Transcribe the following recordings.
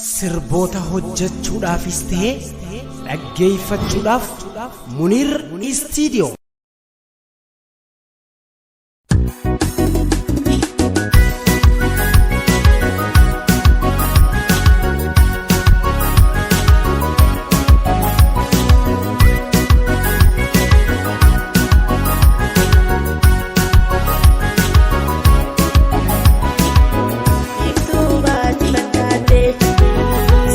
Sirboota hojjechuudhaafis ta'e dhaggeeffachuudhaaf Muniir Istiidiyoo. Iftuu baati fakkaate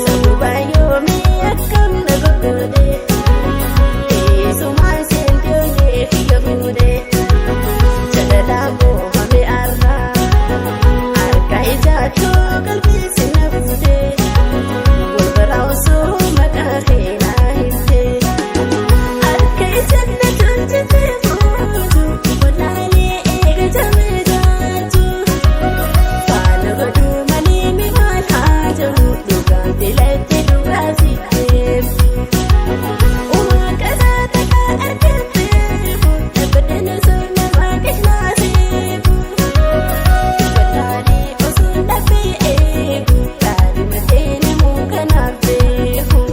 sababa yoomii akkam na goggoode teessumaan seentee onnee kiyya fuudhe jalalaan moofame arraa harka ijaajjoo qalbii sina fuudhe wal biraa osoo maqaa keenaa himte harka ijaan na tolchite fuutu walaalee eega jamee jaatu. Faana godhuu malee mi maal haa ta'u dhugaan filatte dhugaa si deemtu. Uumaa qasaa takka argatte dhaabbateen osoo namaa qishnaa seeku. Walaalee osoo dhabbee eegu kaadhimatee namuu kanaaf beeku.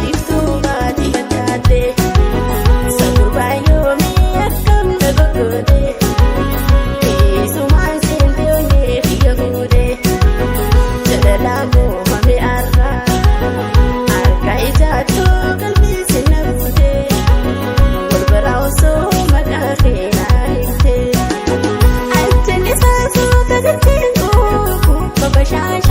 Iftuu baati fakkaate sababa yoomii akkam na goggoode teessumaan seentee onnee kiyya fuudhe jalalaan moofame arraa harka ijaajjoo qalbii sina fuudhe wal biraa osoo maqaa keenaa himte ajjanni saasota galteen kooku babashaasha.